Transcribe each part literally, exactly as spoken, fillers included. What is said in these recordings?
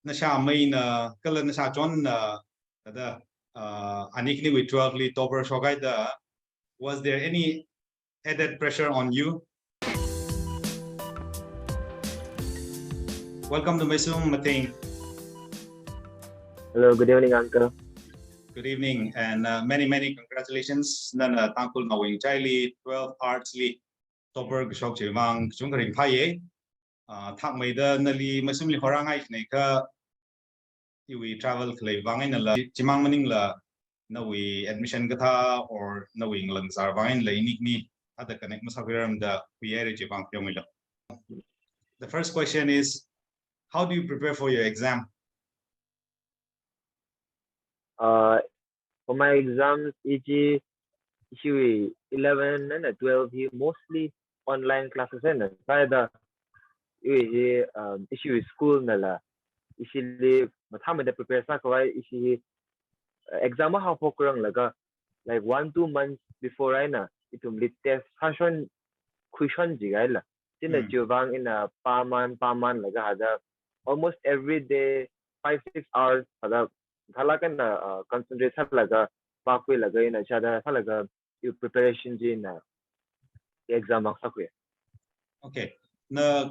nashāmeina kala nashāchonna, thāda, uh, ani khaniwui twelve li topper shokhaida, was there any added pressure on you? Welcome to Meisum Mathing. Hello, good evening, uncle. Good evening, and uh, many, many congratulations. Nana Tangkhulnaowui ngachaili twelve arts li topper kashok chiwui vang kachungkha ringphāya. Uh, thakmeida nali Meisum li horāngai khanekha iwui travel khalei vang einala, chimang maningla nawui admission kathā or nawui ngalangzar vang einala ini khani thāda connect masākhuirarmada khuihaira chiwui vang pheomilo. The first question is, how do you prepare for your exam? Uh, for my exams, ishi, ishi eleven and twelve hi mostly online classes eina sāda, ishi, um, ishi school nala, ishili mathāmeida prepare sākhavai, ishi, uh, exam haophok ranglaga, like, one, two months before eina, ithumli test sāshon, khuishon jikahaila. China, mm, chiwui vang ina pāman, pāmanlaga hāda, almost every day, five, six hours, hāda, thālāk eina, uh, concentrate sālaga, pākhuilaga ina chāda, sālaga, iwui preparation chi ina exam mark sākhui. Okay. Na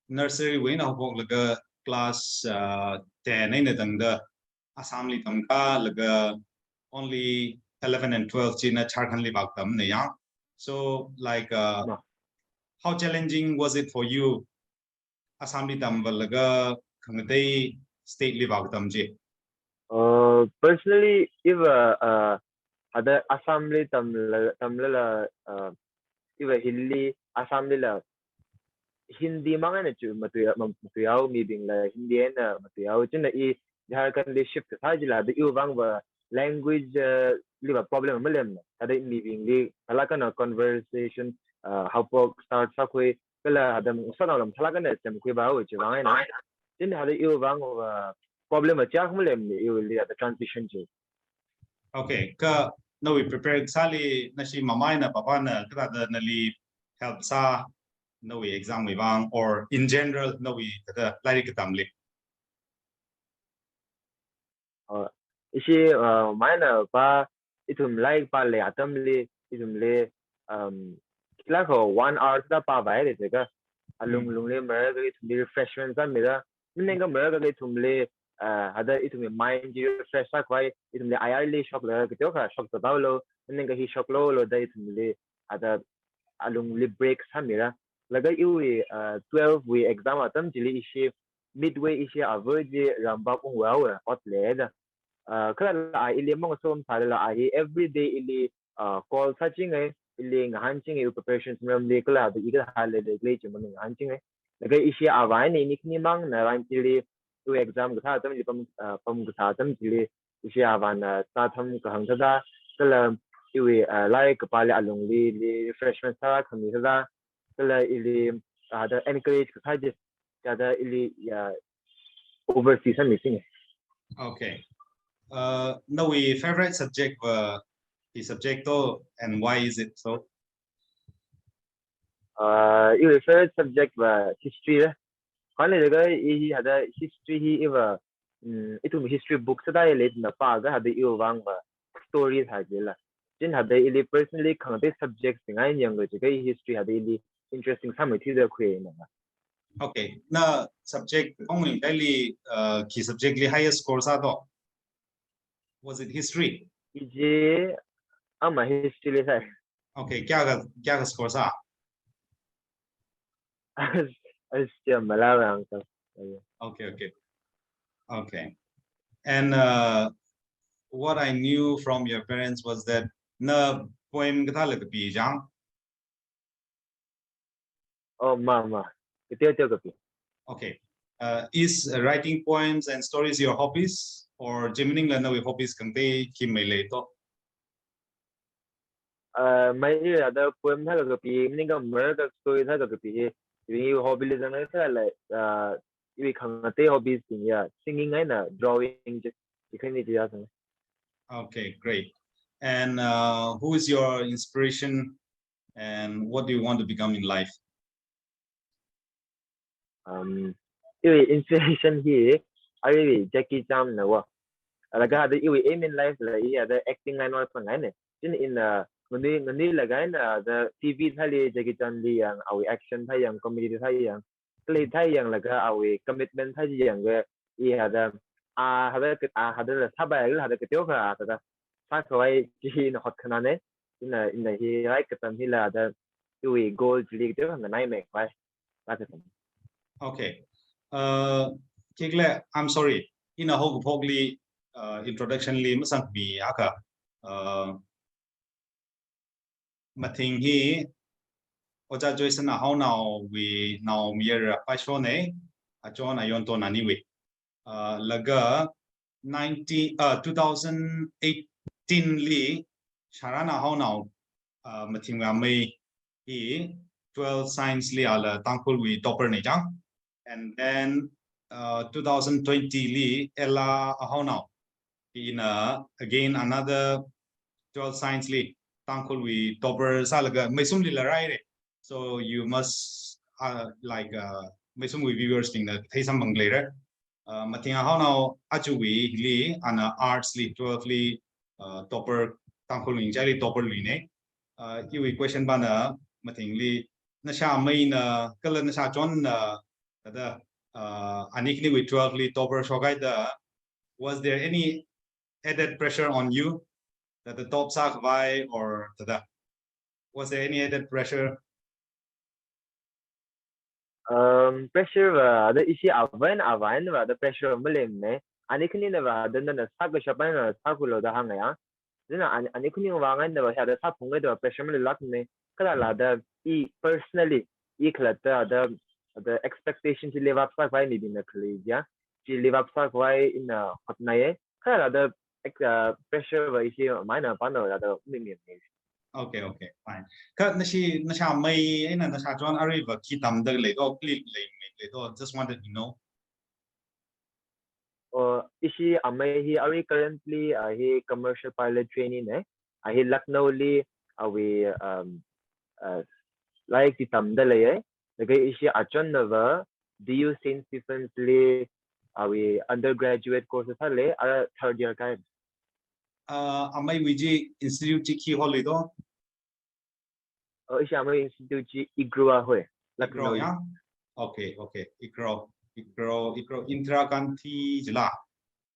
nursery wui eina haophoklaga class, uh, ten eina tangda Assam li tamkālaga only eleven and twelve china Jharkhand li vākatamna ya. So, like, uh, Ma. How challenging was it for you? Assam li tamvālaga khangatei state li vākatam chi. Uh, personally, if, uh, uh, hāda Assam li tamla, tamlala, uh, if hili Assam lila Hindi mang eina chu matui, ma-, matuihao, mibingla Hindi eina matuihao. China i Jharkhand li shift kasā chila da iwui vang va language, uh, li va problem malemna. Hāda mibingli thālāk eina conversation, uh, haophok start sākhui, kala hāda ngasotnao lam thālāk eina semkhui ba chiwui vang eina. China hāda iwui vang va problem va chak malemna iwuili hāda transition chi. Okay, kha nawui prepare kasāli nashi mama eina papa na kathāda nali help sā nawui exam wui vang or in general nawui thāda lairik katamli? Uh, ishi, uh, mama eina papa ithum lairik pālei atamli, ithumli, um, khilakha one hour sāda pāvāhaira jiakha, alung, mm, lungli marākha ithumli refreshment sāmira, maningakha marākha ithumli, uh, hāda ithumwui mind chi refresh sākhavai, ithumli ayarli shoklaga kateokha shokzathaolu, maningakha hi shokloulu da ithumli, hāda alungli break sāmira. Laga iwui, uh, twelve wui exam atam chili ishi midway ishi ava chi ramvak unghaowa, ot leida. Uh, kala a ili mangasom sālala a hi everyday ili, uh, call sāchinga, ili ngahānchinga, iwui preparation maramli kala hāda i kathā leilei khala chi maning ngahānchinga. Laga ishi avā eina ini khani mang eina ran chili, iwui exam kasā atamli pam, uh, pam kasā atam chili, ishi avāna sātham kahāng thāda, kala iwui, uh, lairik kapāli alungli, ili refreshment sākhami thāda, kala ili, uh, hāda encourage kasā chi, hāda ili, ya, oversee sāmisinga. Okay. Uh, nawui favorite subject va hi subject to, and why is it so? Uh, iwui favorite subject va history la. Khanle daga i hi hāda history hi iva, mm, ithum history book sāda leidana pākha hāda iwui vang va story thā jila. China hāda ili personally khangatei subject sing eina yanglu jiakha history hāda ili interesting sāmei thida khuina. Okay. Na subject ong ringkahaili, uh, khi subject li highest score sā to? Was it history? Iji, ama history li sāi. Okay, kayākha, kayākha score sā? As, as, yeah, malava ang ka. Okay, okay. Okay. And, uh, what I knew from your parents was that na poem kathāla kapi chang? Oh, ma, ma. Kateo teo kapi. Okay. Uh, is, uh, writing poems and stories your hobbies, or chi maningla nawui hobbies khangatei khi mei lei to? Uh, mei, i hāda poem thāla kapi, maningakha marākha story thāla kapi hi, iwui hobby li zangna sāla, uh, iwui khangatei hobbies bing ya, singing eina drawing chi, chi khani chi ya sang. Okay, great. And, uh, who is your inspiration and what do you want to become in life? Um, iwui inspiration hi, aruiwui Jackie Chan na wa. Laga hada iwui aim in life la i hada acting line wa phangai ne. Chieina ina ngani, ngani laga ina hada T V thāli Jackie Chan li yang, awui action thā yang, comedy thā yang, kala thā yang laga awui commitment thā yang ga i hada, a hada, a hada la sāpai, hada kateokha hada sākhavai chi ina hotkhana ne. Ina, ina hi rai katam hila hada iwui goal chili kateokha nganai me vai. Rākasang. Okay. Uh, khikhala, I'm sorry. Ina haokaphokli, uh, introduction li masangmi akha, uh, Mathing hi Ojā Joyson Ahaonaowui naomayara paisho ne, achon ayon tona niwui. Uh, laga nineteen, uh, two thousand eighteen li Sharan Ahaonao, uh, Mathingwui amei hi twelve science li ala Tangkhulwui topper ne chang. And then, uh, two thousand twenty li Ella Ahaonao ina again another twelve science li Tangkhulwui topper sālaga Meisumli la rai re. So you must, uh, like, uh, Meisumwui viewers bingna theisam bang leira. Uh, Mathing Ahaonao achuwui li ana arts li twelve li, uh, topper, Tangkhul ningchaili topper lui ne. Uh, iwui question pana Mathingli, nasha meina kala nasha chonna, kada, uh, ani khaniwui twelve li topper shokhaida, was there any added pressure on you that the top sākhavai or tada? Was there any added pressure? Um, pressure va, ada ishi avāva̱na, avāva̱na va, ada pressure maleimana. Ani khanina va, ada nana sākashap eina sākhuilu da hānga ya. Chieina ani, ani khani vāngaina va, ada sāphunga da pressure maleilākmana. Kala la ada i personally, i khalatta ada, ada expectation chi level up sākhavai mibingna khalei ya. Chi level up sākhavai ina hotnai ya. Kala la ada ex-, uh, pressure va ishi maina pana la ada mimi mi. Okay, okay, fine. Kha nashi, nasha mei eina nasha chon arui va khi tamda lei do, khi lei mei lei do, just wanted to know. Oh, ishi amei hi arui currently, uh, hi commercial pilot trainee ne. Uh, hi Lucknow li, uh, awui, um, uh, lairik chi tamda lei e. Laga ishi achonna va D U Saint Stephen's li, uh, awui undergraduate course sāle, ara third year kai. Uh, ameiwui chi institute chi khi holi do? Oh, ishi amei institute chi IGROW a hoi. IGROW, Lucknow ya? Okay, okay. IGROW, IGROW, IGROW, Indira Gandhi jila,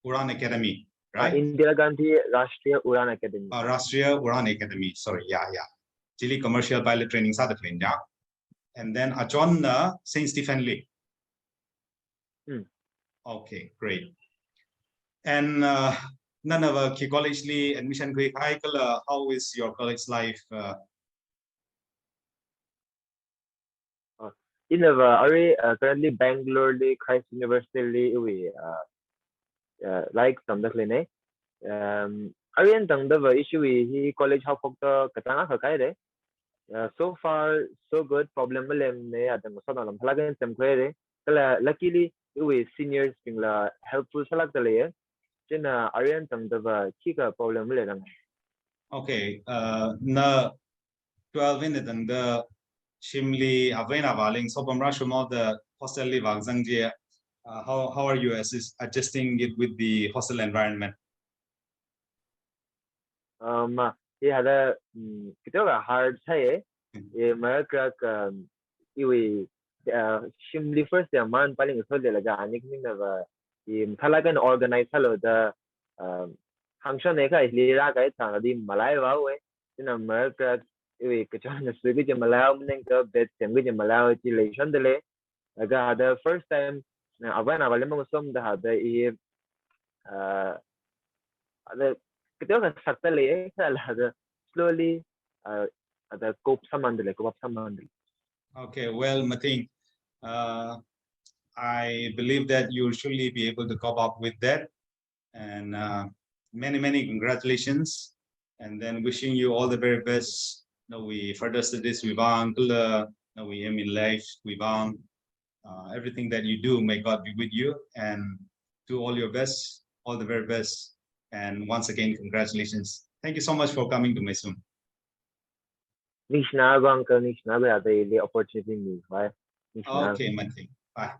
Uran Academy, ah, right? Indira Gandhi Rashtriya Uran Academy. Ah, Rashtriya Uran Academy, sorry, yeah, yeah. Chili commercial pilot training sāda khalei ya. And then achonna Saint Stephen li. Hmm. Okay, great. And, uh, nana va khi college li admission khuikahai kala, how is your college life? Uh, Uh, ina va arui, uh, currently Bangalore li Christ University li iwui, uh, uh, lairik tamda khalei ne. Um, arui eina tangda va ishiwui hi college haophokta katang akha kai re. Uh, so far, so good. Problem maleimana, ada ngasotna lam phalak eina semkhui re. Kala luckily, iwui seniors bingla helpful sālākda lei e. Chieina arui eina tangda va khikha problem maleirang. Okay, uh, na twelve eina tangda shimli avāva̱na vāling sopam rāshunghaoda hostel li vāzang chi, uh, how, how are you assist-, adjusting it with the hostel environment? Um, hi hada, mm, kateokha hard sāi e. Hmm. E, marakkharak, um, iwui, uh, shimli first ya man paling so le laga ani khanina va, i, mathālāk eina organize sālu da, um, hāngshon e kha hili rākahai thang di malai va we. Chieina marakkharak iwui kachon ngasui kaji malai, maningakha bed sem kaji malai, chi leishonda lei. Laga hada first time, uh, avāva̱na vāli mangasomda hada i, uh, hada kateokha sakta lei, kala hada slowly, uh, hada cope sāmanda lei, cope up sāmanda lei. Okay, well, Mathing, uh, I believe that you'll surely be able to cope up with that. And, uh, many, many congratulations. And then wishing you all the very best. Nawui further studies wui vang, kala nawui aim in life wui vang. Uh, everything that you do, may God be with you and do all your best, all the very best. And once again, congratulations. Thank you so much for coming to Meisum. Ningshina bang ka, ningshina bang ada ili opportunity ni, bye. Ningshina. Okay, Mathing. Bye.